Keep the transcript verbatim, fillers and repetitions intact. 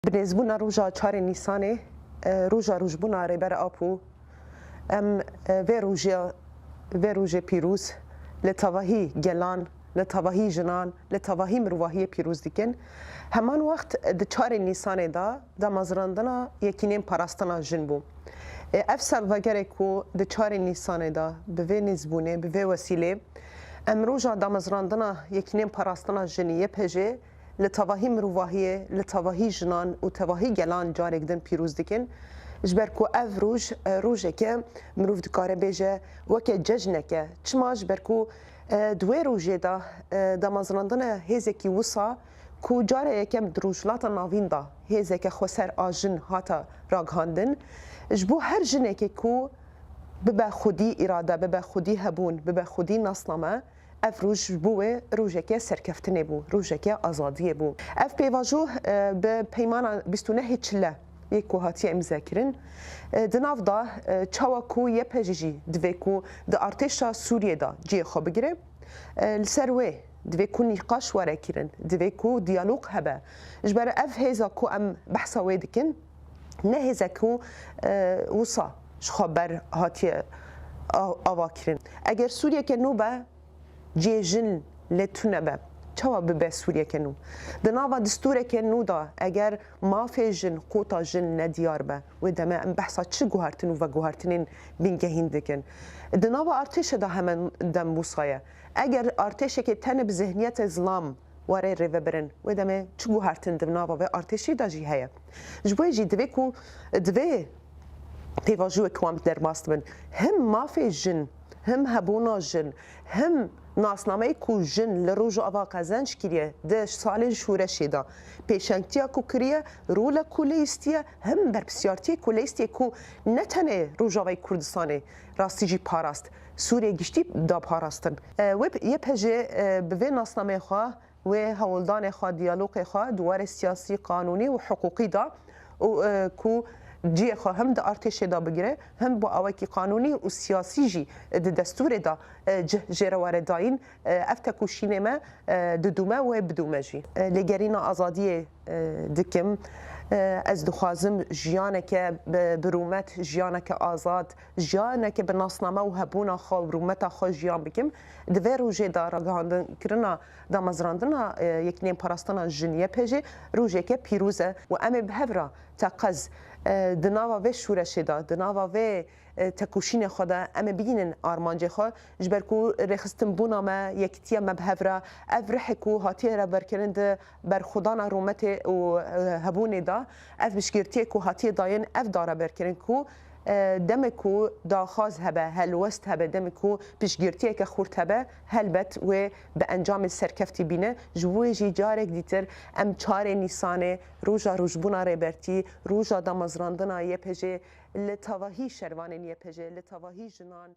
Bi nêzbûna roja çarê Nîsanê, e, roja rojbûna Rêber Apo, em, e, vê rojê, vê rojê pîroz li tevahî gelan, li tevahî jinan, li tevahî mirovahiyê pîroz dikin. Heman wext di çarê Nîsanê de damezrandina yekînên parastina jin bû. E, ev salvegerê ku di çarê Nîsanê de bi vê nêzbûnê, bi vê wesîlê, em roja damezrandina yekînên parastina jin, Y P J, li tevahî mirovahiyê, li tevahî jinan û tevahî gelan carek din pîroz dikin. Ji ber ku ev roj, e, rojeke mirov dikare bêje weke cejneke. Çima? Ji ber ku, e, di wê rojê de, e, damezrandina hêzekî wisa ku cara yekem di Rojhilata Navîn de hêzeke xweser a jin hate ragihandin. Ji bo her jinekê ku bibe xwedî îrade, bibe xwedî hebûn, bibe xwedî nasname, ev roj ji bo wê rojeke serkeftinê bû, rojeke azadiyê bû. Ev pêvajo, e, bi peymana bîst û nehê Çile yê ku hatiye îmzekirin, e, di nav de, e, çawa ku Y P J jî divê ku di artêşa Sûriyê de cihê xwe bigire, e, li ser wê divê ku nîqaş were kirin, divê ku diyalog hebe. Ji ber ev hêza ku em behsa wê dikin, ne hêzek ku, e, wisa ji xwe ber hatiye a-, ava kirin. Eger Sûriyeke nû be, cihê jin lê tune be, çawa bibe Sûriyeke nû? Di nava distûreke nû de, eger mafê jin, qota jin nediyar be, wê demê em behsa çi guhertin û veguhertinên bingehîn dikin? Di nava artêşê de hemen dem wisa ye. Eger artêşekê tenê bi zihniyetê zilam were rêvebirin, wê demê çi guhertin di nava vê artêşî de jî heye? Ji bo jî divê ku, divê pêvajoyek wan derbas dibin. Him mafê jin, him hebûna jin, him nasnameyê ku jin li Rojava qezenc kiriye di salên şoreşê de, pêşengtiya ku kiriye, rola ku lê istiye, him berpirsiyartiyê ku lê istiye ku ne tenê Rojavayê Kurdistanê rastî jî parast, Sûriyê giştî da parastin. E, wê Y P J, e, bi vê nasnameyê xwe, wê hewldanê xwe, diyalogê xwe di warê siyasî, qanûnî û hiqûqî de û, e, ku cihê xwe him di artêşê de bigire, him bi awekî qanûnî û siyasî jî di destûrê de, e, cih jê re were dayîn, e, ev tekoşînê me, e, didûme wê bidûme jî. E, lêgerîna azadiyê, e, dikim. E, ez dixwazim jiyaneke bi, bi rûmet, jiyaneke azad, jiyaneke bi nasname û hebûna xwe û rûmeta xwe jiyan bikim. Di vê rojê de ragihandinkirina damezrandina, e, Yekîneyên Parastina Jin, Y P J, rojeke pîroz e û em ê bi hev re teqez, e, di nava vê şoreşê de, di nava vê, e, tekoşînê xwe de em ê bigihînin armancê xwe, ji ber ku rêxistinbûna me, yekîtiya me bi hev re, ev rihê ku hatiye rêveberkirin di berxwedana rûmetê û, e, hebûnê de, ev piştgirtiyê ku hatiye dayîn, ev da rêveberkirin ku, e, demê ku daxwaz hebe, helwest hebe, demê ku piştgirtiyeke xurt hebe, helbet wê bi encamê serkeftî bîne. Ji bo wê jî carek dîtir em çarê Nîsanê, roja rojbûna Rêbertî, roja damezrandina Y P J, li tevahî şervanên Y P J, li tevahî jinan,